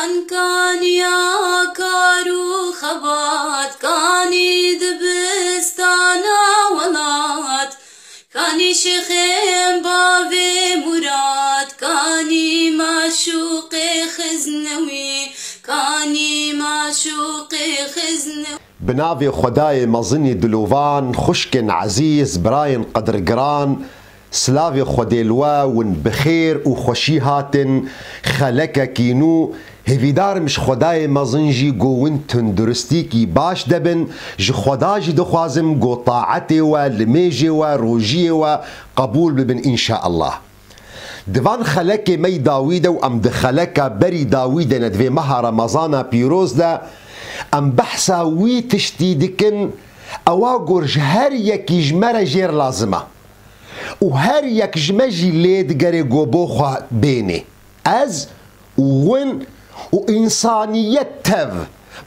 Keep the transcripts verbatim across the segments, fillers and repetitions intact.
Kaniya kar û xebat, kanî dibistana welat, kanî şêxên bavê Murad, kanî maşûqê Xiznewî, kanî maşûqê Xiznewî. Bi navê Xwedayê mezinî dilovan, xwişkên ezîz, birayên qedirgiran, silavê Xwedê li we, win bi xêr û xweşî hatin, xelekekî nû. Hêvîdar im ji Xwedayê mezin jî ku win tunduristîkî baş de bin, ji Xweda jî dixwazim ku taetê we, limêjê we, rojiyê we qebûl bibin înşeallah. Di van xelekê me yî dawî de û em di xeleka berî dawî de ne, di vê meha Remezana pîroz de, em behsa wî tiştî dikin, ewa ku ji her yekî ji me re jêr lazim e. Û her yek ji me jî lê digere ku bo xwe bênê. Ez û win û însaniyet tev,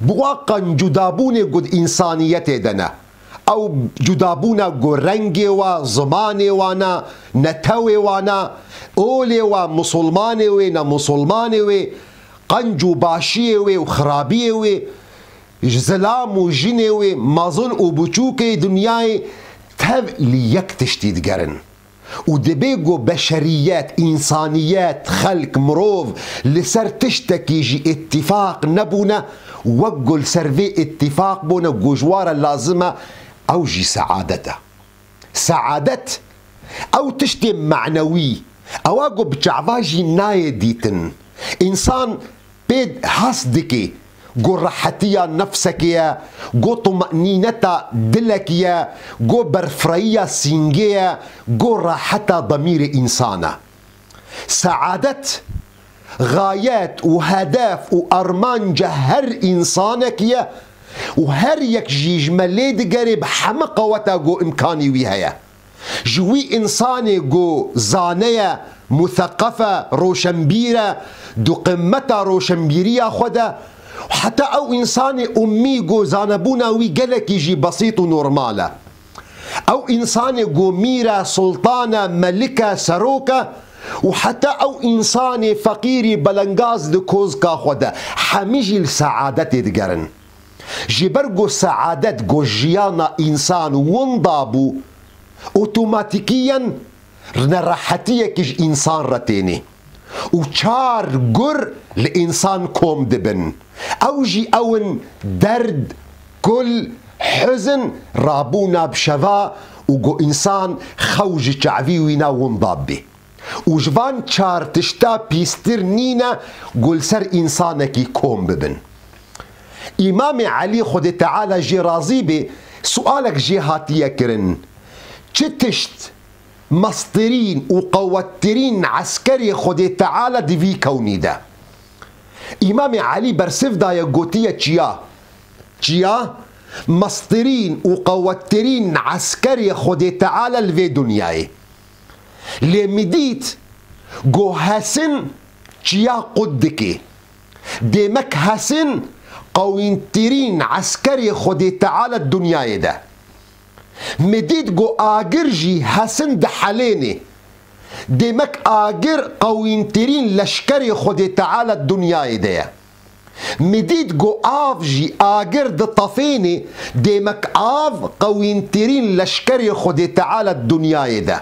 bi wa qenc û dabûnê ku di însaniyetê de ne. Ew cudabûna ku rengê wa, zimanê wa ne, netewê wa ne, olê wa, musulmanê wê, ne musulmanê wê, qenc û başiyê wê û xirabiyê wê, ji zilam û jinê wê, mezin û biçûkê dinyayê tev li yek tiştî digerin. Û dibê ku beşeriyet, însaniyet, xelk, mirov li ser tiştekî jî îtîfaq nebûne, wek ku li ser vê îtîfaq bûne ku ji wa re lazim e, ew jî seadet e. Seadet, ew tiştê manewî, ewa ku bi çava jî nayê dîtin. Însan pê hez dike, ku rehetiya nefsekê ye, ku tumenîneta dilekî ye, ku berfreyiya sîngê ye, ku reheta demîrê însan e. Seadet, xayet û hedef û armanca her însanekî ye û her yek jî ji me lê digere bi heme qeweta ku îmkanî wî heye. Ji wî însanê ku zane ye, mutheqef e, roşenbîr e, di qimeta roşenbîriya xwe de, heta ew însanê ummî ku zanebûna wî gelekî jî besît û normal e. Ew însanê ku mîr e, sultan e, melik e, serok e û heta ew însanê feqîrî belengaz di kozka xwe de, hemî jî li seadetê digerin. Ji ber ku seadet ku jiyana însan winda bû, otomatîkiyen nerehetiyekî ji însan re tênê û çar gur li însan kom dibin. Ew jî ew in: derd, kul, hizin, rabûna bi şeva û ku însan xew ji çavî wîna winda bibê. Û ji van çar tişta pîstir nîne ku li ser însanekî kom bibin. Îmamê Elî, Xwedê Teala jê razî bê, sualek jê hatiye kirin: Çi tişt mestirîn û qewettirîn eskerê Xwedê Teala di vî kewnî de? Îmamê Elî bersiv daye, gotiye: Çiya. Çiya mestirîn û qewettirîn eskerê Xwedê Teala li vê dinyayê. Lê min dît ku hesin çiya qut dike. Demek hesin qewîntirîn eskerê Xwedê Teala di dinyayê de. Min dît ku agir jî hesin dihelênê. Demek agir qewîntirîn leşkerê Xwedê Teala di dinyayê de ye. Min dît ku av jî agir ditefênê, demek av qewîntirîn leşkerê Xwedê Teala di dinyayê de.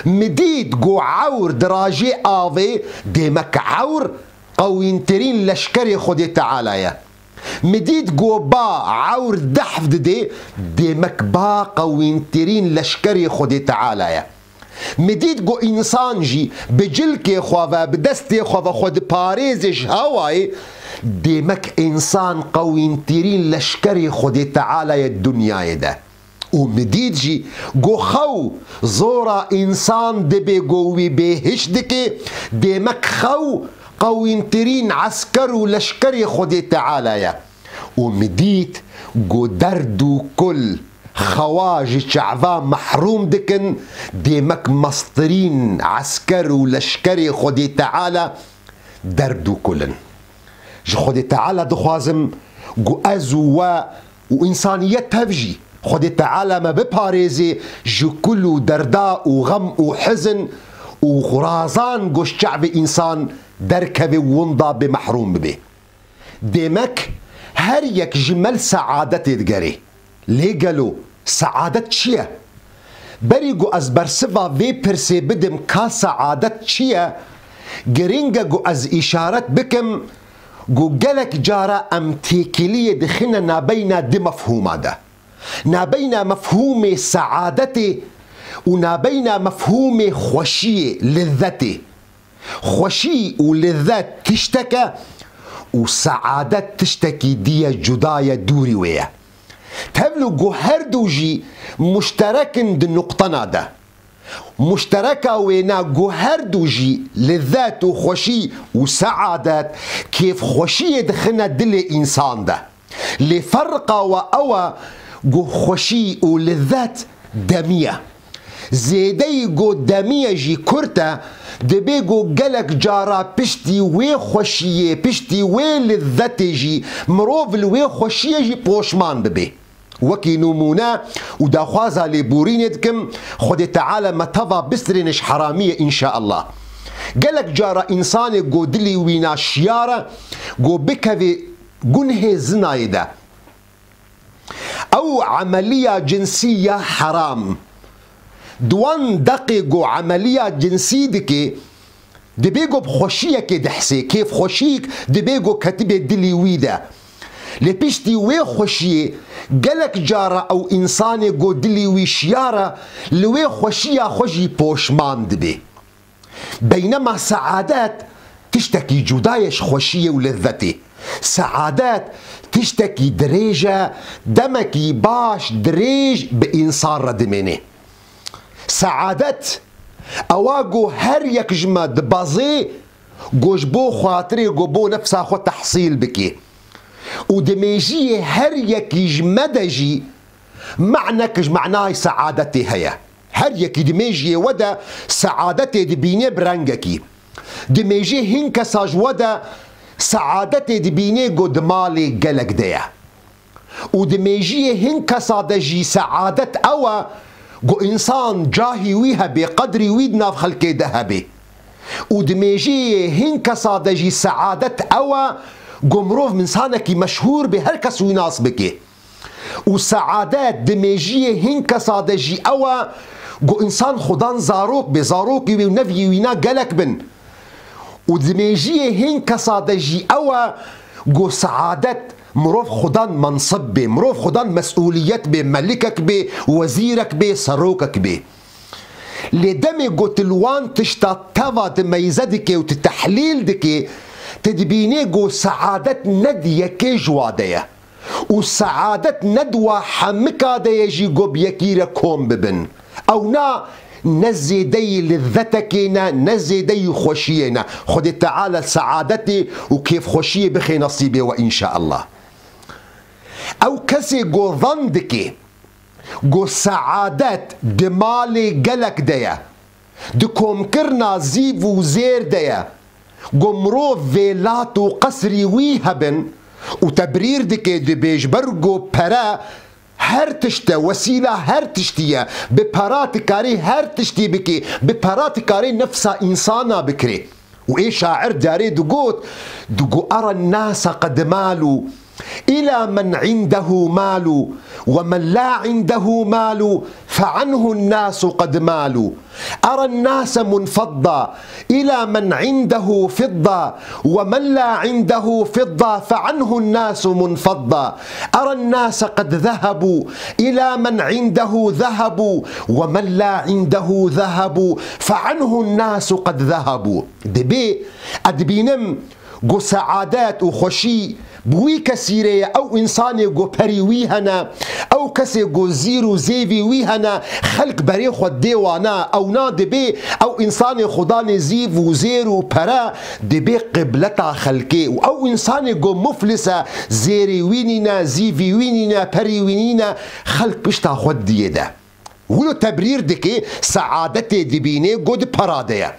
Min dît ku ewr dirajê avê, demek ewr qewîntirîn leşkerê Xwedê Teala ye. Min dît ku ba ewr dehf didê, demek ba qewîntirîn leşkerê Xwedê Teala ye. Min dît ku însan jî bi cilkê xwe ve, bi destê xwe ve xwe diparêze ji hewayê, demek însan qewîntirîn leşkerê Xwedê Teala ye di dinyayê de. Û min dît jî ku xew zora însan dibê ku wî bêhiş dike, demek xew qewîntirîn esker û leşkerê Xwedê Teala ye. Û min dît ku derd û kul xewa ji çava mehrûm dikin, demek mestirîn esker û leşkerê Xwedê Teala derd û kul in. Ji Xwedê Teala dixwazim ku ez û we û însaniyet tev jî, Xwedê Teala me biparêzê ji kul û derda û xem û hizin û xurazan ku ji çavê însan derkevê winda bê mehrûm bibê. Demek her yek ji me li seadetê digerê. Lê gelo seadet çi ye? Berî ku ez bersiva vê pirsê bidim ka seadet çi ye, giring e ku ez îşaret bikim ku gelek cara em têkiliyê dixine nabeyna di mefhûma de. Nabeyna mefhûmê seadetê û nabeyna mefhûmê xweşiyê, lizzetê. Xweşî û lizzet tiştek e û seadet tiştekî dî ye, cuda ye, dûrî wê ye. Tevlû ku her du jî muşterek in di nuqtena de. Muştereka wêna ku her du jî lizzet û xweşî û seadet, kêfxweşiyê dixine dilê însan de. Lê ferqa we ew e ku xweşî û lizzet demî ye. Zêdeyî ku demî ye jî kurt e, dibê ku gelek cara piştî wê xweşiyê, piştî wê lizzetê jî mirov li wê xweşiyê jî poşman bibê. Wekî nimûne û daxwaza lêborînê dikim, Xwedê Teala me teva bistirêne ji heramiyê înşeallah. Gelek cara însanê ku dilî wî naşiyar e, ku bikevê gunhê zinayê de. Ew emeliya cinsî ya heram. Di wan deqê ku emeliya cinsî dike, dibê ku bi xweşiyekê dihsê, kêfxweşîk dibê ku ketibê dilî wî de. Lê piştî wê xweşiyê gelek cara ew însanê ku dilî wî şiyar e, li wê xweşiya xwe jî poşman dibê. Beynema seadet tiştekî cuda ye ji xweşiyê û lezzetê. Seadet tiştekî dirêj e, demekî baş dirêj bi însan re dimêne. Seadet ewa ku her yek ji me dibezê ku ji bo xatirê ku bo nefsa xwe tehsîl bike. Û di mêjiyê her yekî ji me de jî me'nek ji me'nayê seadetê heye. Her yekî di mêjiyê we de seadetê dibîne bi rengekî. Di mêjê hin kesa ji we de seadetê dibîne ku di malê gelek de ye. Û di mêjiyê hin kesa de jî seadet ew e ku însan cahî wî hebe, qedrî wî di nav xelkê de hebe. Û di mêjiyê hin kesa de jî seadet ew e ku mirov însanekî meşhûr be, her kes wî nas bike. Û seadet di mêjiyê hin kesa de jî ew e ku însan xudan zarok be, zarokî wî û neviyê wîna gelek bin. Û di mêjiyê hin kesa de jî ew e ku seadet mirov xudan mensib be, mirov xudan mesûliyet be, melikek be, wezîrek be, serokek be. Lê demê ku tu li wan tişta teva tu meyze dike û tu tehlîl dike, tu dibînê ku seadet ne di yekê ji wa de ye. Û seadet ne di wa hemika de ye jî ku bi yekî re kom bibin. Ewna ne zêdeyî lizzetekê ne, ne zêdeyî xweşiyê ne. Xwedê Teala seadetê û kêfxweşiyê bixê nesîbê we înşeallah. Ew kesê ku zan dike ku seadet di malê gelek de ye, di komkirina zîv û zêr de ye, ku mirov vêlat û qesrî wî hebin û tebrîr dike, dibê ji ber ku pere her tişt e, wesîla her tiştî ye, bi pera tu karî her tiştî bikî, bi pera tu karî nefsa însana bikirê. Û ê şair carê digot, digo, "Era nase qed malu ila men indehu malu, ve men la indehu malu, fe anhu nasu qed malu. Era nase munfadda ila men indehu fidda, ve men la indehu fidda, fe anhu nasu munfadda. Era nase qed zehebu ila men indehu zehebu, ve men la indehu zehebu, fe anhu nasu qed zehebu." Dibê, ez dibînim ku seadet û xweşî bi wî kesî re ye, ew însanê ku perî wî hene, ew kesê ku zîr û zêvî wî hene, xelk berê xwe dê wana, ewna dibê ew însanê xudanê zîv û zêr û pere dibê qibleta xelkê û ew însanê ku muflis e, zêrê wî nîne, zîvî wî nîne, perî wî nîne, xelk pişta xwe diyê de. Wilo tebrîr dike, seadetê dibîne ku di pera de ye.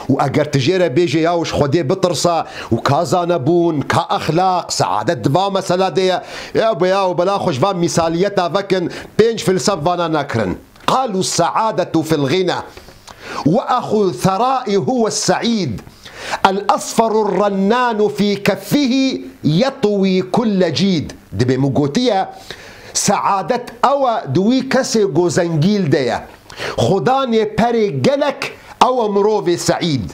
Û eger tu jê re bêje, "Yaw, ji Xwedê bitirse û ka zanebûn, ka exlaq, seadet di va mesela de ye." Ya bo yaw, bela xwe ji van mîsaliyeta vekin, pênc filsef vana nakirin. Qalu saadetu fil ghina. Ve axu serai huwe seîd. الأصفر الرنان في كفه يطوي كل جيد. Dibê min gotiye, seadet ew e di wî kesê ku zengîl de ye. Xudanê perê gelek ew e mirovê seîd.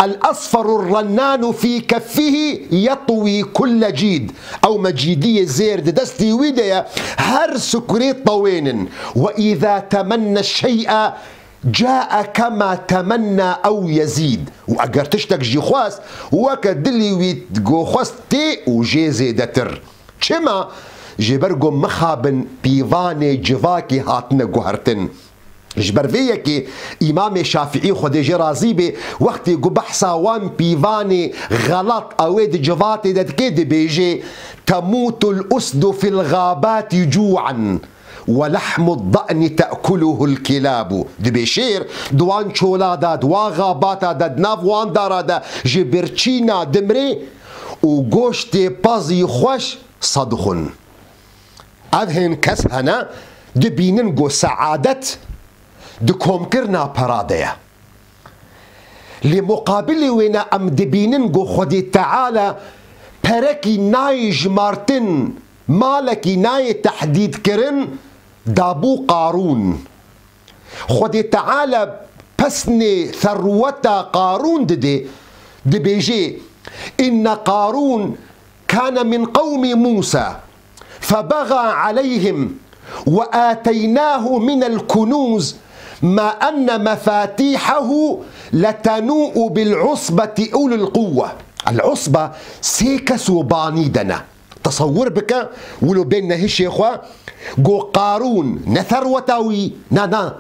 الأصفر الرنان في كفه يطوي كل جيد. Ew mecîdiyê zêr di destî wî de ye, her sikurê tewênin. وإذا تمنى الشيء جاء كما تمنى أو يزيد. Û eger tiştek jî xwest, weke dilî wî go xwest tê û jê zêdetir. Çima? Ji ber ku mixabin pîvanê civakê hatine guhertin. Ji ber vê yekê Îmamê Şafîî, Xwedê jê razî bê, wextê ku behsa wan pîvanê xelat ew ê di civatê de dike, dibêje, تموت الأسد في الغابات جوعا ولحم الضأن تأكله الكلاب. Dibê şêr di wan çola de, di wan xabata de, di nav wan dara de ji birçîna dimrê û goştê pezî xweş sedixwin. Ev hên kes hene, dibînin ku seadet di komkirina pera de ye. Lê muqabilê wê ne em dibînin ku Xwedê Teala perekî nayê jimartin, malekî nayê tehdîdkirin, dabû Qarûn. Xwedê Teala pesnê serweta Qarûn didê, dibêjê, إن قارون كان من قوم موسى فبغى عليهم وآتيناه من الكنوز ما أن مفاتيحه لتنوء بالعصبة أولي القوة. العصبة sê kes û banî de ne. Tesewwur bike, wilo bên nehişê xwe, go Qarûn ne serweta wî, na, na,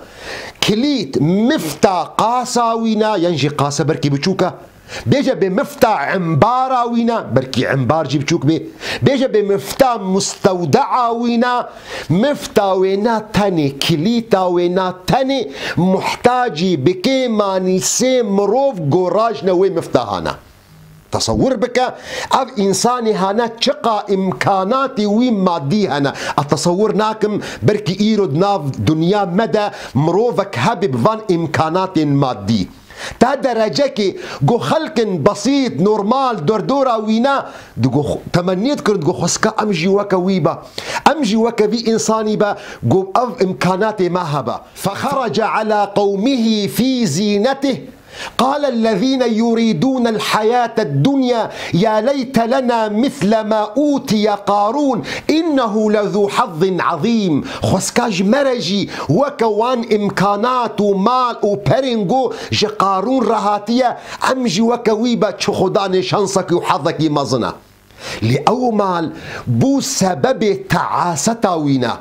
kilît, mifta qasa wî na, yan jî qase berkî biçûk e. Bêje bê mifta embara wî na, berkî embar jî biçûk bê. Bêje bê mifta mustewdea wî na, mifta wê na tenê, kilîta wê na tenê, muhtacî bi kêmanî sê mirov gorajne wê mifta hana. Tesewwur bike, ev însanê hane çiqa îmkanatê wî maddî hene. Ez tesewwur nakim, belkî îro di nav dinya me de mirovek hebe bi van îmkanatên maddî. Ta derecekê ku xelkin besît, normal, dordora wî ne, digo xwe-, temennî dikirin, digo xwesika em jî weke wî be. Em jî weke vî însanî be, ku ev îmkanatê me hebe. فخرج على قومه في زينته قال الذين يريدون الحياة الدنيا يا ليت لنا مثل ما أوتي قارون إنه لذو حظ عظيم. Xweska ji me re jî weke wan îmkanat û mal û perên ku ji Qarûn re hatiye, em jî weke wî be, çi xudanê şansekî û hezekî mezin e. Lê ew mal bû sebebê teaseta wî ne.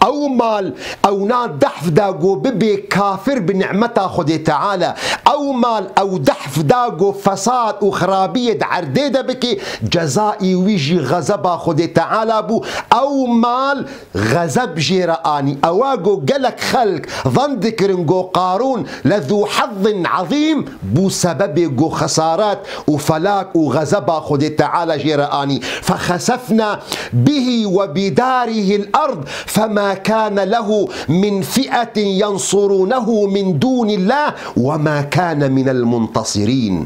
Ew mal ew na dehf da ku bibê kafir bi nimeta Xwedê Teala. Ew mal ew dehf da ku fesad û xirabiyê di erdê de bike, cezayî wî jî xezeba Xwedê Teala bû. Ew mal xezeb jê re anî. Ewa ku gelek xelk van dikirin ku Qarûn lezû hezzin ezîm bû, sebebê ku xesaret û felak û xezeba Xwedê Teala jê re anî. فخسفنا به وبداره الأرض فما كان له من فئة ينصرونه من دون الله وما كان من المنتصرين.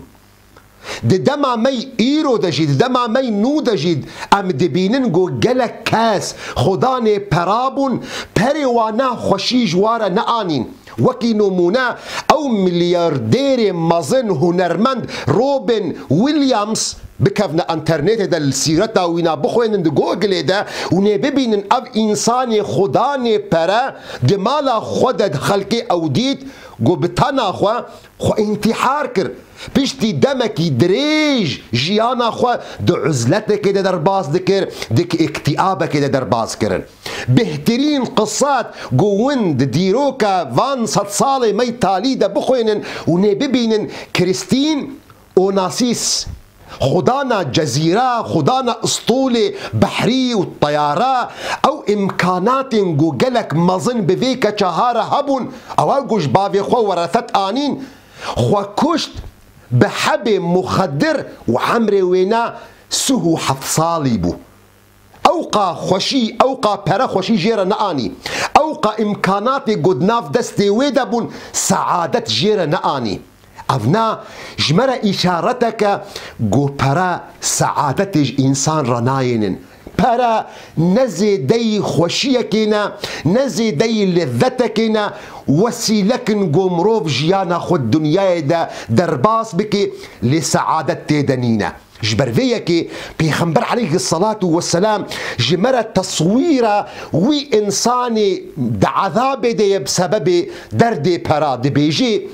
Di dema me îro de jî, di dema me nû de jî em dibînin ku gelek kes xudanê pera bûn, perê wana xweşî ji wa re neanîn. Wekî nimûne, ew milyardêrê mezin hunermend Robin Williams, bikevne înternetê de, li sîreta wîna bixwênin di Google-ê de û nê bibînin, ev însanê xudanê pere di mala xwe de di xelkê ew dît ku bi tena xwe xwe întîhar kir. Piştî demekî dirêj jiyana xwe di uzletekê de derbas dikir, di îktîabekê de derbas kirin. Bêhtirîn qisat ku hûn di dîroka van sedsalê me yî talî de bixwênin û nê bibînin, Krîstîn Onasîs, xudana cezîra, xudana stolê behrî û teyara, ew îmkanatên ku gelek mezin bi vê keça ha re hebûn, ewa ku ji bavê xwe wereset anîn, xwe kuşt, bi hebê muxedir û emrê wêna sih û heft salî bû. Ewqa xweşî, ewqa pere xweşî jê re neanî. Ewqa îmkanatê ku di nav destê wê de bûn, seadet jê re neanî. Evna ji me re îşareteke ku pere seadetê ji însan re nayênin. Pere ne zêdeyî xweşiyekê ne, ne zêdeyî lezzetekê ne, wesîlek in ku mirov jiyana xwe di dinyayê de derbas bike, lê seadet tê de nîne. Ji ber vê yekê Pêxember aleyhisselatu vesselam ji me re teswîra wî însanê di ezabê de ye bi sebebê derdê pera dibêjê,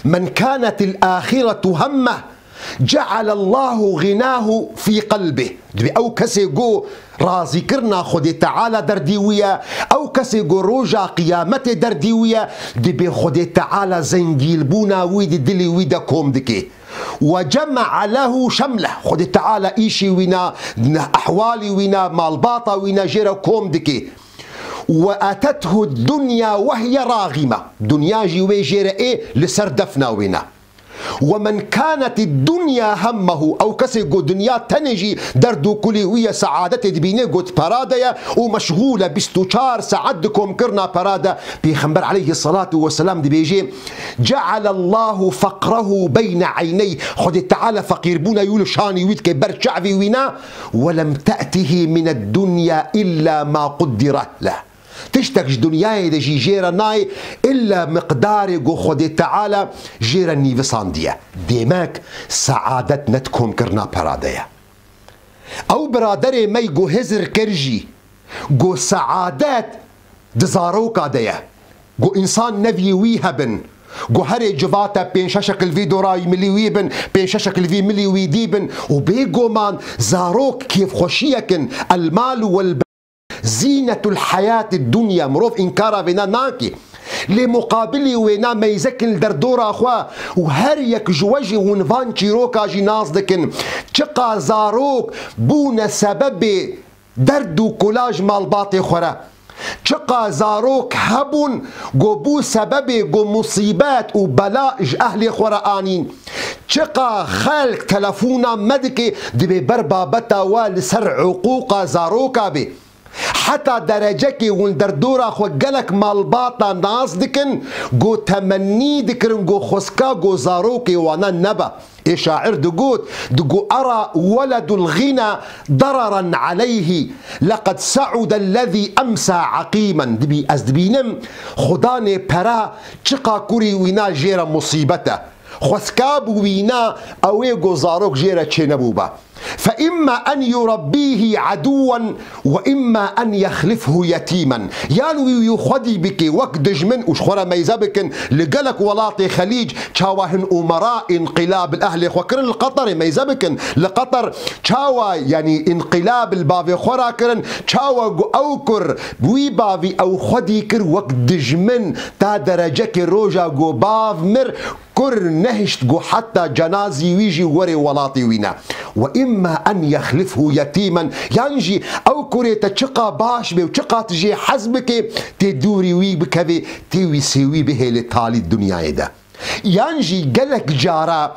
"Men kânetil âhiretu hemmeh, cealallahu ğinâhu fî qelbih." Dibê ew kesê ku razîkirina Xwedê Teala derdî wî ye, ew kesê ku roja qiyametê derdî wî ye, dibê Xwedê Teala zengîlbûna wî di dilê wî de kom dike. "Ve cema'a lehu şemleh." Xwedê Teala îşî wîna, ehwalî wîna, malbata wîna jê re kom dike. "Ve etethu dunya ve hiye ragime." Dunya jî wê jê re ê li ser defna wîna. "Ve men kânet dunya hemmehu." Ew kesê ku dinya tenê jî derd û kulî wî ye, seadetê dibîne ku di pera de ye û meşgûl e, bîst û çar saet di komkirina pera de. Pêxember aleyhisselatu vesselam dibêjê, "Cealallahu feqrehu beyne eyneyh." Xwedê Teala feqîrbûna wî li şanî wî dike ber çavî wîna. "Ve lem te'tihi mined dunya illa ma quddire leh." Tiştek ji dinyayê de jî jê re nayê, illa miqdarê ku Xwedê Teala jê re nîvisandiye. Demek, seadet ne di komkirina pera de ye. Ew biraderê me ku hizir kir jî, ku seadet di zaroka de ye. Ku însan neviyê wî hebin. Ku herê civata pênc şeşek li vî dorayî milî wî bin, pênc şeşek li vî milî wî dî bin û bêguman zarok kêfxweşiyek in. El mal wel zînetul heyatid dunya. Mirov înkara vêna nake. Lê muqabilî wêna meyzekin li derdora xwe û her yek ji we jî hûn van çîroka jî nas dikin. Çiqa zarok bûne sebebê derd û kula ji malbatê xwe re. Çiqa zarok hebûn ku bû sebebê ku musîbet û bela ji ehlê xwe re anîn. Çiqa xelk telefona me dike, dibê ber babeta we li ser hiqûqa zaroka bê. Heta derecekê hûn derdora xwe gelek malbata nas dikin, ku temennî dikirin ku xwezka ku zarokê wana nebe. Ê şair digot, digo, "Era weledul ghina dararan aleyhi, leqed se'udellezî emsa eqîmen." Dibî, ez dibînim, xudanê pera çiqa kurî wîna jê re musîbet e. Xwezka bi wîna ew ê ku zarok jê re çênebûba. Fe imma en yurabbîhî aduwen ve imma en yexlifhu yetîmen. Yan wî wî xwedî bike wek dijmin û ji xwe re meyze bikin. Li gelek welatê Xelîc çawa hin umera înqilab li ehlê xwe kirin, li Qeterê meyze bikin. Li Qeter çawa, yanî, înqilab li bavê xwe re kirin, çawa ku ew kur wî bavî ew xwedî kir wek dijmin, ta derecekê roja ku bav mir, kur nehişt ku heta cenazî wî jî werê welatê wî ne. Ve imma en yexlifhu yetîmen, yan jî ew kurê te çiqa baş bê û çiqa tu jê hez bikê, tê dûrî wî bikevê, tê wî sêwî bihêlê talî dinyayê de. Yan jî gelek cara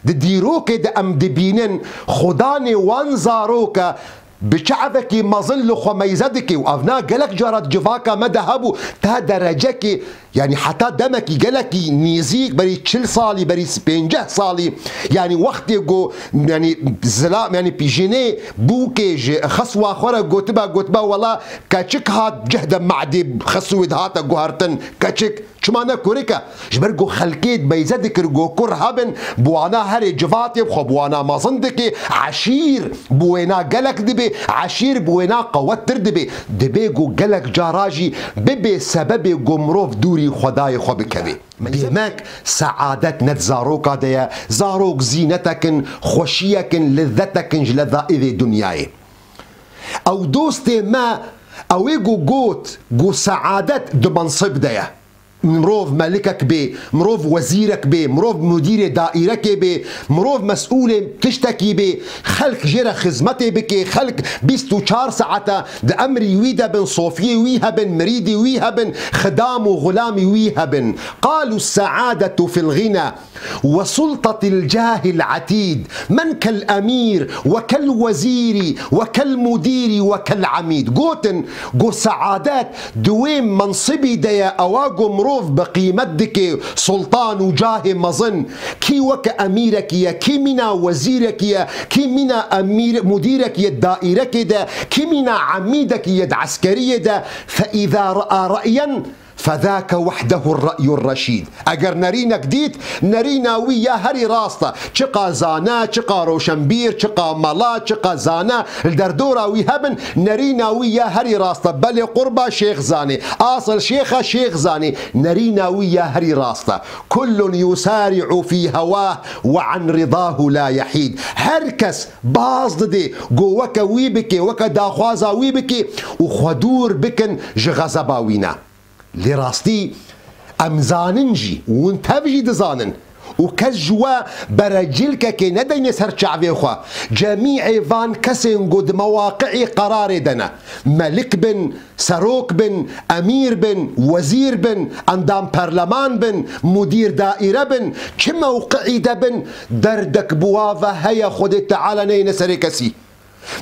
di dîrokê de em dibînin, xudanê wan zaroke bi çavekî mezin li xwe meyze dike û ev na gelek cara di civaka me de hebû, ta derecekê, yanî heta demekî gelekî nêzîk, berî çil salî, berî pênceh salî, yanî wextê ku, yanî zilam, yanî jinê bûkê ji xeswa xwe re gotiba, gotiba, "Wela keçik hat cih de madê xesû wê dihate guhertin, keçik." Çima ne kurik e? Ji ber ku xelkê meyze dikir ku kur hebin, bi wana herê civatê bi xwe bi wana mezin dike, eşîr bi wêna gelek dibe, eşîr bi wêna qewettir dibe. Dibe ku gelek cara jî bibe sebebê ku mirov dûrî Xwedayê xwe bikeve. Demek, seadet ne di zaroka de ye, zarok zînetek in, xweşiyek in, lezzetek in ji lezaîvê dinyayê. Ew dostê me, ew ê ku got ku seadet di mensib de ye. Mirov melikek bê, mirov wezîrek bê, mirov mudîrê daîrekê bê, mirov mesûlê tiştekî bê, xelk jê re xizmetê bike, xelk bîst û çar saete di emrî wî de bin, sofiyê wî hebin, mirîdî wî hebin, xidam û xulamî wî hebin. Qalu saadetu fil ghina ve sultatil cahil atîd. Men kel emîr ve kel wezîrî ve kel mudîrî ve kel amîd. Gotin, got, seadet di wê mensibî de ye, ewa got mirov bi qîmet dike, sultan û cahê mezin. Kî weke emîrekî ye, kî mîna wezîrekî ye, kî mîna emîr, mudîrekî ye daîrekê de, kî mîna emîdekî ye di eskeriyê de. Fe îza raa re'yen, fezâke wehdehu re'yur reşîd. Eger nerînek dît, nerîna wî ya herî rast e. Çiqa zane, çiqa roşenbîr, çiqa mela, çiqa zane li derdora wî hebin, nerîna wî ya herî rast e. Belê qurba Şêx Zanê. Asıl Şêxa Şêx Zanê. Nerîna wî ya herî rast e. Kullun yusari'u fî hewah ve an ridahu la yehîd. Her kes baz didê, go weke wî bike, weke daxwaza wî bike û xwe dûr bikin ji xezeba wî ne. Lê rastî em zanin jî, hûn tev jî dizanin û kes ji we berecilkekê nedeyne ser çavê xwe. Cemîê van kesên ku di mewaqi'ê qerarê de ne, melik bin, serok bin, emîr bin, wezîr bin, endam perleman bin, mudîr daîre bin, çi mewqi'î de bin, derdek bi wa ve heye, Xwedê Teala neyêne serê kesî.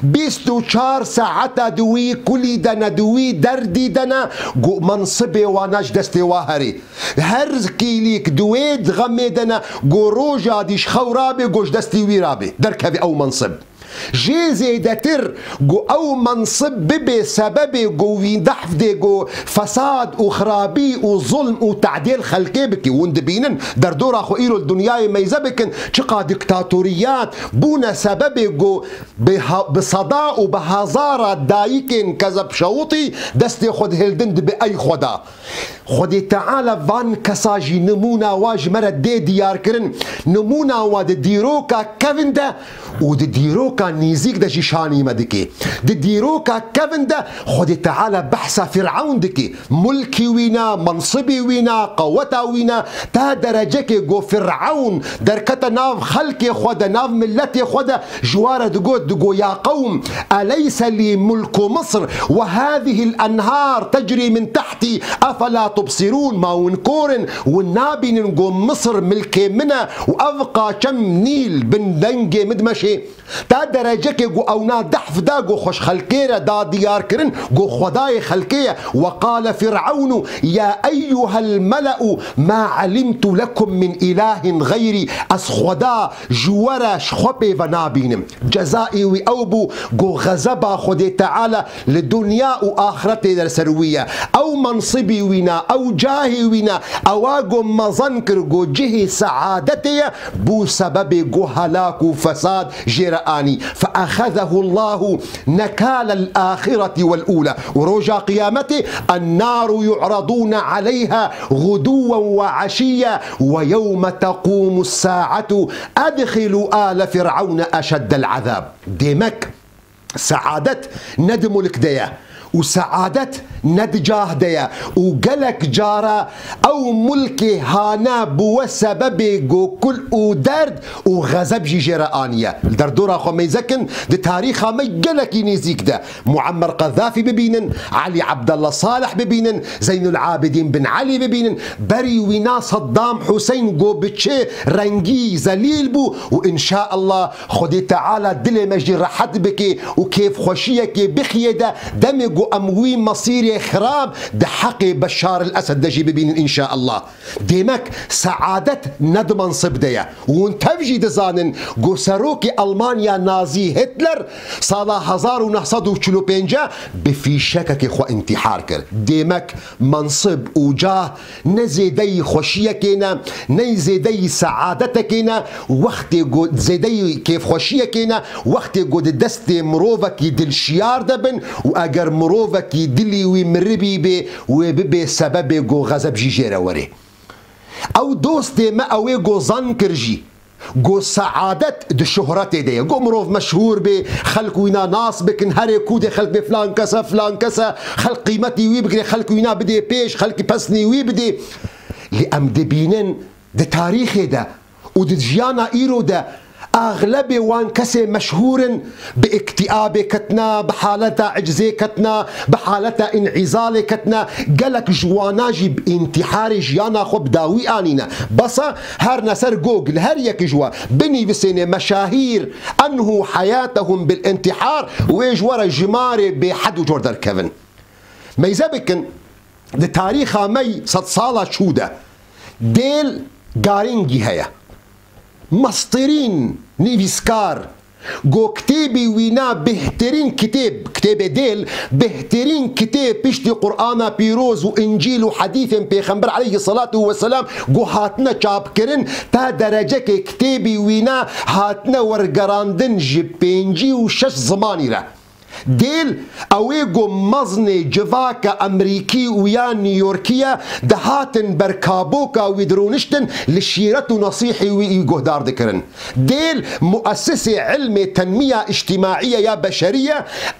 Bîst û çar saeta di wî kulî de ne, di wî derdî de ne, ku mensibê wana ji destê wa herê. Her kîlîk di wê xemê de ne, ku roja dî ji xew rabe, ku ji destî wî rabe, derkeve ew mensib. Jê zêdetir ku ew mensib bibe sebebê ku wî dehf dê ku fesad û xirabî û zulm û tedêl xelkê bike. Hûn dibînin, derdora xwe îro li dinyayê meyze bikin, çiqa diktatoriyat bûne sebebê ku bi ha-, bi seda û bi hezara dayikên kezebşewitî destê xwe dihildin, dibe ey Xweda. Xwedê Teala van kesa jî nimûna wa ji me re dê diyar kirin. Nimûna wa di dîroka kevin de û di dîroka nîzîk de jî şanî me dike. Di dîroka kevin de Xwedê Teala behsa Fîr'ewn dike. Mulkî wî ne, mensibî wî ne, qeweta wî ne, ta derecekê ku Fîr'ewn derkete nav xelkê xwe de, nav miletê xwe de, ji wa re digot, digo, "Ya qewm, eleyse lî mulku Misr ve hâzihil enhâr tecrî min tehtî, efela tubsirûn?" Ma hûn kor in, hûn nabînin ku Misir milkê min e û ev qaçem Nîl bin dengê min dimeşê? Ta derecekê ku ewna dehf da, ku xwe ji xelkê re da diyar kirin, ku Xwedayê xelkê ye. Ve qale Fîr'ewnu, "Ya eyyuhel mele'u ma alimtu lekum min ilahin xeyrî." Ez Xweda ji we re ji xwe pê ve nabînim. Cezayê wî ew bû ku xezeba Xwedê Teala li dinya û axretê de li ser wî ye. Ew mensibî wî ne, ew cahê wî ne, ewa ku mezin kir ku cihê seadetê ye, bû sebebê ku helak û fesad jê re anî. Fe exezehu Allahu nekalel axireti vel ula. Û roja qiyametê, ennaru yu'radûne aleyha xuduwen ve eşiyye ve yewme tequmus saetu edxilû ale Fîr'ewne eşeddel azab. Demek, seadet ne di mulk de ye û seadet ne di cah de ye û gelek cara ew mulkê hane bûwe sebebê ku kul û derd û xezeb jî jê re aniye. Li derdora xwe meyze kin, di tarîxa me gelekî nêzîk de Muammer Qezafî bibînin, Elî Abdallah Salih bibînin, Zeynul Abidîn bin Elî bibînin, berî wîna Saddam Hussein ku bi çi rengî zelîl bû û înşaallah Xwedê Teala dilê me jî rehet bike û kêfxweşiyekê bixiyê de, demê ku em wî mesîrê xirab di heqê Beşar el Esed de jî bibînin înşaallah. Demek, seadet ne di mensib de ye. Hûn tev jî dizanin ku serokê Almanya Nazî Hitler sala hezar û neh sed û çil û pênc bi fîşekekê xwe întîhar kir. Demek, mensib û cah ne zêdeyî xweşiyekê ne, ne zêdeyî seadetekê ne, wextê ku zêdeyî kêfxweşiyekê ne, wextê ku di destê mirovekî dilşiyar de bin û eger mirovekî dilî wî miribî bê, wê bibe sebebê ku xezeb jî jê re were. Ew dostê me ew ê ku zan kir jî, ku seadet di şohretê de ye. Ku mirov meşhûr bê, xelk wîna nas bikin, herê kûdê xelk bê filan kes e, filan kes e, xelk qîmetî wî bigire, xelk wîna bidê pêş, xelkî pesnî wî bidê. Lê em dibînin di tarîxê de û di jiyana îro de, axlebê wan kesê meşhûr in, bi îktîabê ketine, bi haleta icizê ketine, bi haleta înîzalê ketine, gelek ji wana jî bi întîharê jiyana xwe bi dawî anîne. Bes e, herne ser Google, her yek ji we binivîsêne meşahîr enhu heyatehum bil întîhar, wê ji we re jimarê bêhed û cor derkevin. Meyze bikin, Di tarîxa me yî sedsala çû de Dêl Garingî heye. Mestirîn nivîskar, go kitêbî wîna bêhtirîn kitêb, kitêbê Dêl, bêhtirîn kitêb piştî Qur'ana Pîroz û Încîl û hedîfên Pêxember aleyhisselatu vesselam go hatine çapkirin, ta derecekê kitêbî wîna hatine wergerandin ji pêncî û şeş zimanî re. Dêl, ew ê ku mezinê civaka Emerîkî û ya New Yorkî ye, dihatin ber kaboka wî dirûniştin, li şîret û nesîhî wî guhdar dikirin. Dêl, muesisê ilmê tenmiya îctimaiye ya beşerî ye.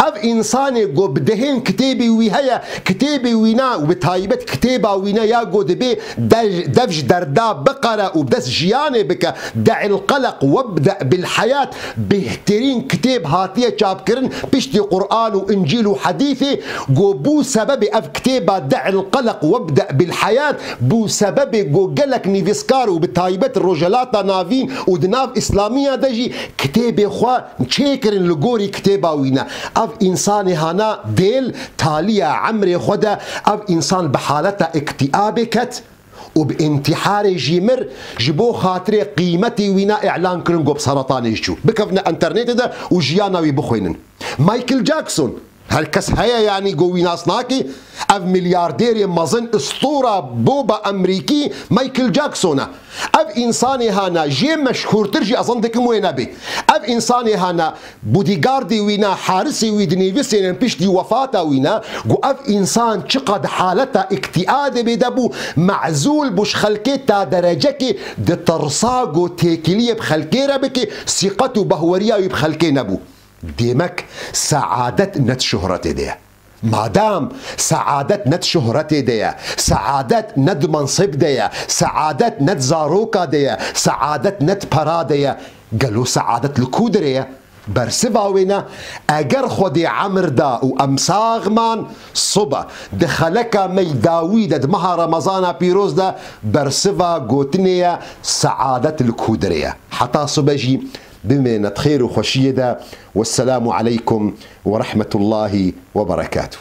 Ev însanê ku bi dehên kitêbî wî heye, kitêbê wîna û bi taybet kitêba wîna ya ku dibê de-, dev ji derda biqere û bi dest jiyanê bike, De'il qeleq webde bil heyat, bêhtirîn kitêb hatiye çapkirin piştî Qur'an û Încîl û Hedîfê, ku bû sebebê ev kitêba De'il qeleq webde bil heyat, bû sebebê ku gelek nivîskar û bi taybet Rojhelata Navîn û di nav Îslamiya de jî kitêbê xwe çêkirin li gorî kitêba wî ne. Ev însanê hana Dêl taliya emrê xwe de ev însan bi haleta îktîabê ket û bi întiharê jî mir, ji bo xatirê qîmetê wîna îlan kirin ku bi seretanê jî çû. Bikevine înternetê de û jiyana wî bixwînin. Michael Jackson, her kes heye, yanî, ku wî nas nake, ev milyardêrê mezin, istûra boba Emerîkî Michael Jackson e. Ev însanê hana jê meşhûrtir jî ez zan dikim wê nebê. Ev însanê hana Bodîgardê wî ne, harisê wî dinivîsênin piştî wefata wî ne, ku ev însan çiqad haleta îktîadê bê de bû, mezûl bû ji xelkê ta derecekê ditirsa ku têkiliyê bi xelkê re bike, sîqet û bahweriya wî bi xelkê nebû. Demek, seadet ne di şohretê de ye. Madam seadet ne di şohretê de ye, seadet ne di mensib de ye, seadet ne di zaroka de ye, seadet ne di pera de ye, gelo seadet li ku dirê ye? Bersiva wê ne, eger Xwedê emir da û em sax man, sibe di xeleka me yî dawî de, di meha Remezana pîroz de, bersiva gotinê ye, seadet li ku dirê ye. Heta sibe jî bimêne di xêr û xweşiyê de. Wesselamu aleykum ve rahmetullahi ve berekatuh.